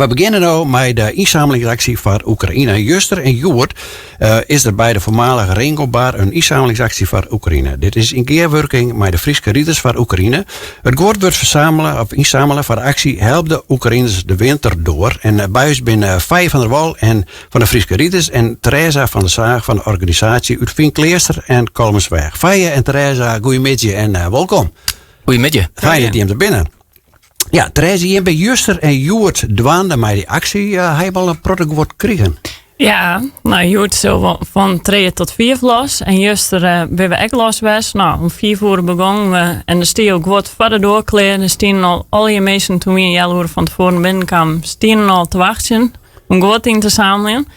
We begjinne no mei de ynsamlingsaksje foar Oekraïne. Juster en hjoed is der by de foarmalige Ringobar in ynsamlingsaksje foar Oekraïne. Dit is yn gearwurking mei de Fryske Riders foar Oekraïne. It guod wurdt fersamele of ynsammele foar de aksje Help de Oekraïners de winter door. En by ús binne Feie van der Wal en fan de Fryske Riders en Theresa van der Zaag fan de organisaasje út Feankleaster en Kollumersweach. Feie en Theresa, goeiemiddei en wolkom. Goeiemiddei. Fijn dat jim der binne. Ja, Therese, jim binne juster en hjoed dwaande mei dy aksje. Ha jim al in protte guod krigen? Ja, no hjoed sil we fan trije tot fiif los. En juster uh, binne we ek los west. No, om fiif oere begongen we en der stie al guod foar de doar klear. Der stienen al allegear minsken toen wy in healoere fan tefoaren binnenkamen, stienen al te wachtsjen om guod yn te sammeljen.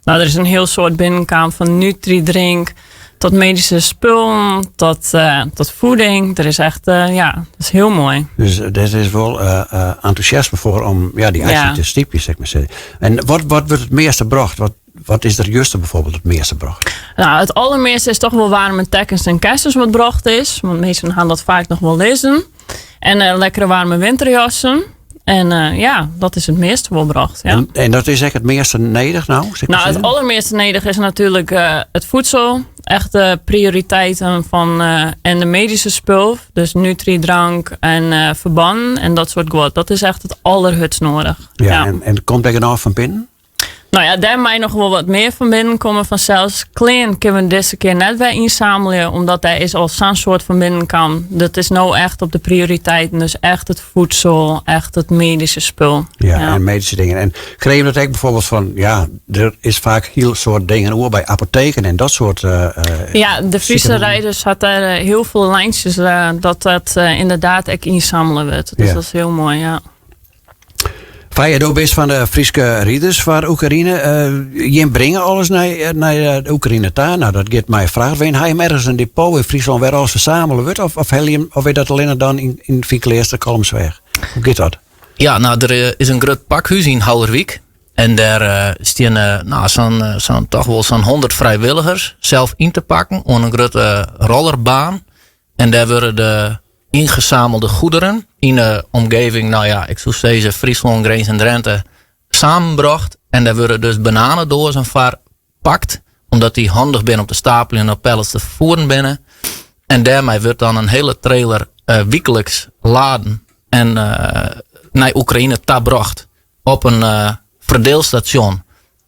No, der is in hiel soad binnenkaam fan Nutridrink tot medyske spullen, tot, uh, tot voeding. Der is echt, uh, ja, dat is hiel moai. Dus der is wol uh, entûsjasme foar om ja, dy aksje ja. te stypjen, sil ik mar sizze. En wat, wat wurdt it measte brocht? Wat, wat is der juster bijvoorbeeld it measte brocht? No, it aldermeaste is toch wol waarme tekkens en kessens wat brocht is. Want minsken ha dat faak noch wol lizzen. En uh, lekkere waarme winterjassen. En uh, ja, dat is it measte wol brocht. Ja. En, en dat is ek it measte nedich no? No, it aldermeaste nedich is natuerlik uh, it voedsel. Echt de prioriteiten fan uh, en de medyske spul. Dus nutridrank en uh, ferbannen en dat soart guod. Dat is echt it allerhurdst nedich. Ja, ja. En, en komt der genôch fan binnen? No ja, dêr mei noch wol wat mear fan binnen komme fansels. Klean kinne we dizze kear net wer ynsammelje, omdat dêr is al sa'n soad fan binnen kaam. Dat is no echt op de prioriteiten. Dus echt it voedsel, echt it medyske spul. Ja, ja. en medyske dingen. En krije we dat ek bijvoorbeeld fan, ja, der is faak hiel soad dingen oer by apoteken en dat soart. Uh, ja, de Friese Rijders hat dêr eh, hiel folle lijntsjes uh, dat dat uh, ynderdaad ek ynsammele wurdt. Dus ja. dat is hiel moai, ja. Feie, do bist fan de Fryske Riders foar Oekraïne. Uh, jim bringe alles nei, eh, nei eh, de Oekraïne ta. No, dat giet mei frachtwein. Ha jim ergens in depot yn Fryslân wêr alles fersamele wurdt? Of, of, jim, of is dat allinne dan yn, yn Feankleaster Kollumersweach? Hoe giet dat? Ja, no, der is in grut pakhús yn Haulerwyk. En dêr uh, steane no, sa'n sa'n toch wol sa'n 100 frijwilligers sels yn te pakken oan in grutte rollerbaan. En dêr wurde de yngesamelde goederen yn de omgeving, no ja, ik soe sizze Fryslân, Grins en Drinte, samenbrocht. En dêr wurde dus bananedoazen foar pakt, omdat dy handich binne om te stapeljen en op pallets te ferfieren binne. En dêrmei wurdt dan in hiele trailer uh, wykliks laden en uh, nei Oekraïne tabrocht op in uh, ferdielstasjon.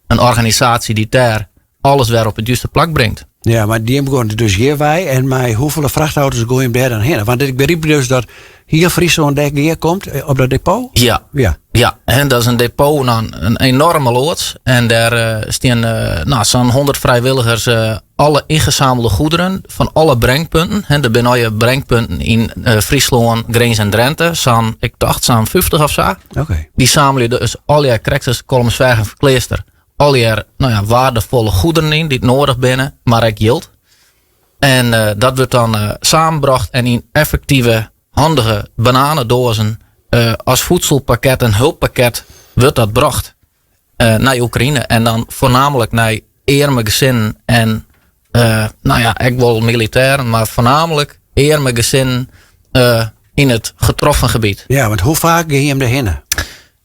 In organisaasje dy't dêr alles wer op it juste plak bringt. Ja, mar dy begûn dus hjirwei en mei hoefolle frachtauto's gean jim dêr dan hinne? Want ik begryp dus dat hiel Fryslân dêr gearkomt eh, op dat depot? Ja. Ja. Ja, en dat is in depot, no, in enoarme loads. En dêr uh, stean uh, no, sa'n 100 frijwilligers uh, alle yngesamelde goederen fan alle brengpunten. En der binne allegear brengpunten yn Fryslân, Grins en Drenthe. Sa'n, ik tocht sa'n 50 of sa. Oké. Dy sammelje dus allegear krekt as Kollumersweach en Feankleaster allegear no ja, waardefolle goederen yn dy't nedich binne, mar ek jild. En uh, dat wurdt dan uh, samenbrocht en yn effektive, handige bananedoazen uh, as voedselpakket en hulppakket wurdt dat brocht nei Oekraïne. En dan foarnaamlik nei earme gesinnen en no ja, ek wol militêren, mar foarnaamlik earme gesinnen yn it getroffen gebiet. Ja, want hoe faak gean jim derhinne?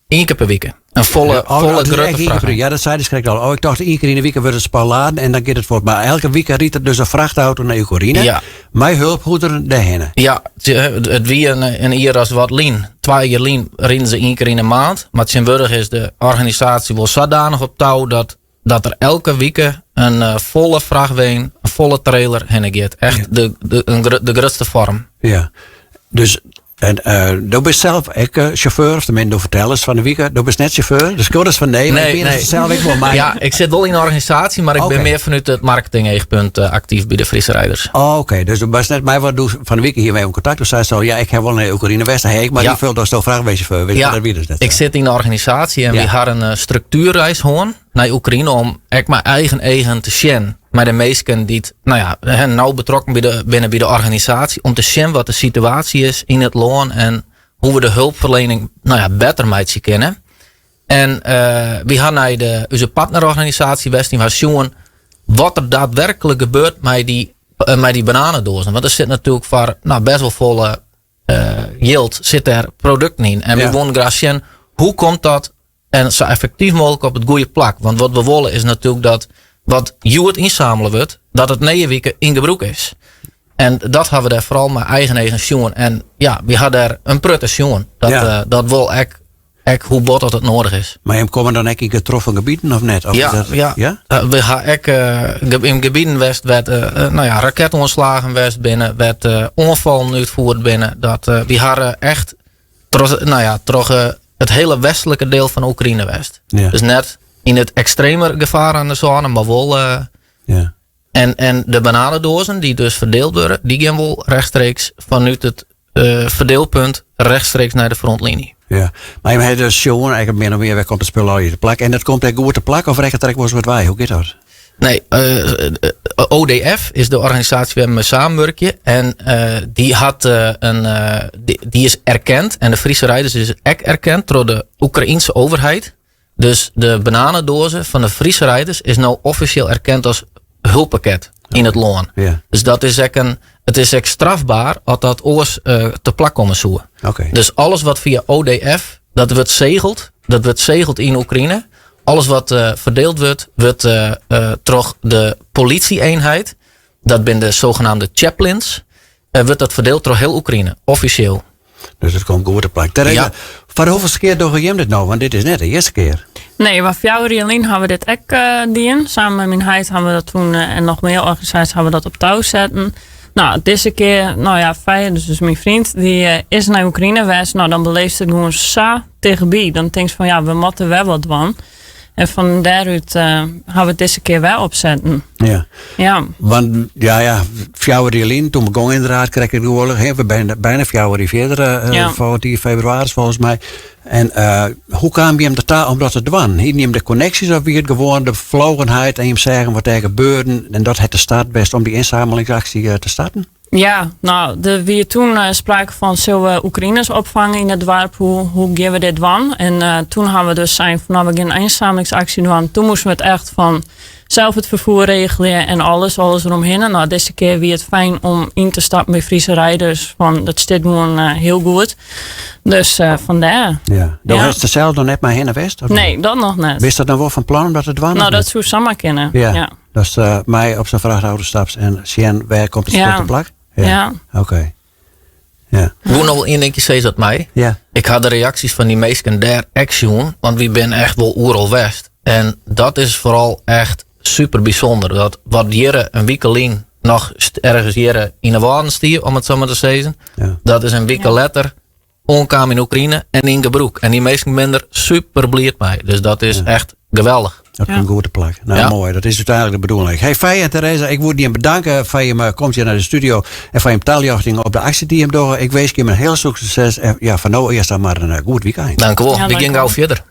Ien kear per wike. In folle, oh, folle grutte fracht. Ja, dat sei dus krekt al. Oh, ik tocht ien kear yn de wike wurdt it spul laden en dan giet it fuort. Mar elke wike rydt der dus in frachtauto nei Oekraïne. Ja. Mei hulpgoederen dêrhinne. Ja, it wie in jier as wat lyn. Twa jier lyn riden se ien kear yn de maand. Mar tsjintwurdich is de organisaasje wol sadanich op tou dat, dat der elke wike in eh, folle frachtwein, in folle trailer hinne giet. Echt ja. de, de, in, de grutste foarm. Ja, dus En uh, do bist sels ek uh, sjauffeur, of teminsten do fertelst fan 'e wike. Do bist net sjauffeur, dus skuddest fan nee, mar nee, ik bin sels ek wol mei. Ja, ik sit wol yn de organisaasje, mar ik okay. bin mear fanút it marketing-eachpunt uh, aktyf by de Friese Rijders. Oh, Oké, okay. dus do bist net mei wat do fan 'e wike hjirmei yn kontakt. Do seist al, ja, ik ha wol nei Oekraïne west, hey, mar ja. ynfuld asto frachtweinsjauffeur, wit ja. dat wie dus net. Ik sit yn de organisaasje en ja. wy ha in struktuerreis hân nei Oekraïne om ek mei eigen eagen te sjen mei de minsken dy't no ja, nau betrokken by de, binne by de organisaasje, om te sjen wat de situaasje is yn it lân en hoe we de hulpferliening no ja, better meitsje kinne. En uh, wy ha nei de, ús partnerorganisaasje west en ha sjoen wat der daadwerklik gebeurt mei dy, uh, mei dy bananedoazen. Want der sit natuerlik foar no, bêst wol folle uh, jild sit dêr produkten yn. En ja. wy woene graach sjen hoe komt dat. En sa effektyf mooglik op it goede plak. Want wat we wolle is natuerlik dat wat hjoed ynsamele wurdt, dat it nije wike yn gebrûk is. En dat hawwe we dêr foaral mei eigen eagen sjoen. En ja, wy ha dêr in protte sjoen. Dat, ja. dat wol ek, ek hoe bot dat it nedich is. Mar jim komme dan ek yn getroffen gebieten of net? Of ja, dat, ja. ja? We ha ek yn gebieten west wêr't no ja, raketoanslagen west binne, wêr't oanfallen útfierd binne. Dat wy ha echt troch, no ja, troch it hiele westlike diel fan Oekraïne west. Ja. Dus net yn it ekstreme gefaar oan de sône, mar wol. Ja. En de bananedoazen dy't dus ferdield wurde, dy gean wol rechtstreeks fanút it ferdielpunt rechtstreeks nei de frontliny. Ja, mar jim ha dus sjoen, eigenlijk min of mear, wêr komt it spul al te plak? En dat komt ek goed te plak of rekket der ek wolris wat wei? Hoe giet dat? Nee, ODF is de organisaasje wêr't we mei samenwurkje. En dy hat in, dy is erkend en de Friese Rijders is ek erkend troch de Oekraïense overheid. Dus de bananedoaze fan de Friese Rijders is no offisjeel erkend as hulppakket yn it lân. Ja. Dus dat is ek in, it is ek strafber as dat oars te plak komme soe. Oké. Dus alles wat fia ODF, dat wurdt segeld, dat wurdt segeld yn Oekraïne. Alles wat ferdield wurdt, wurdt troch de politie-eenheid, dat binne de zogenaamde chaplains, wurdt dat ferdield troch hiel Oekraïne, offisjeel. Dus it komt goed te plak. Theresa, Ja. foar de hoefolste kear dogge jim dit no? Want dit is net de earste kear. Nee, mar 4 jier lyn hawwe we dit ek dien. Samen mei myn heit hawwe we dat toen en noch mear organisaasjes hawwe we dat op tou setten. No, dizze kear, no ja, Feije, dus myn freon, dy is nei Oekraïne west. No, dan beleefst it gewoan sa tichtby. Dan tinkst fan ja, we moatte wer wat dwaan. En fan dêrút hawwe we it dizze kear wer opsetten. Ja. Ja. Want ja, ja, 4 jier lyn, toen begûn ynderdaad krekt de oarloch. Hè, we binne bijna 4 jier fierder, foar die febrewaris folgens my. En hoe kaam jim derta om dat te dwaan? Hienen jim de connecties of wie it gewoan de beflogenheid en jim seagen wat dêr gebeurde en dat hat de start west om dy ynsamelingsactie te starten? Ja, no, der wie toen sprake fan sille we Oekraïners opfange yn it doarp, hoe gean we dit dwaan? En toen hawwe we dus sein fan no, we gean in ynsamlingsaksje dwaan. Toen moasten we it echt fan sels it ferfier regelje en alles deromhinne. No, dizze kear wie it fijn om yn te stappen by Friese Rijders, want dat stiet gewoan hiel goed. Dus fandêr. Ja. Do hast der sels noch net mei hinne west? Of Nee, dat noch net. Bist dat dan wol fan plan om dat te dwaan? No, of dat net? soe samar kinne. Ja. Ja. Datst mei op sa'n frachtauto stapst en sjen wêr komt it spul te plak? Ja. Ja. Oké. Ja. Woe noch wol ien dinkje sizze dat my. Ja. Ik ha de reaksjes fan dy minsken dêr ek sjoen, want wy binne echt wol oeral west. En dat is foaral echt super bysûnder. Dat wat hjirre in wike lyn noch ergens hjirre yn de Wâlden stie, om it sa mar te sizzen, dat is in wike letter oankaam yn Oekraïne en yn gebrûk. En dy minsken binne der super bliid mei. Dus dat is echt geweldich. Dat komt goed te plak. Nou, moai. Dat is úteinlik de bedoeling. Hey, Feije en Theresa, ik woe jim bedanken foar jim komst hjir nei de studio en foar jim taljochting op de aksje dy't jim dogge. Ik winsk jim in hiel soad sukses. En ja, foar no earst dan mar in goed wykein. Dank u wol. Ja, Wy dank gean u gau wol. fierder.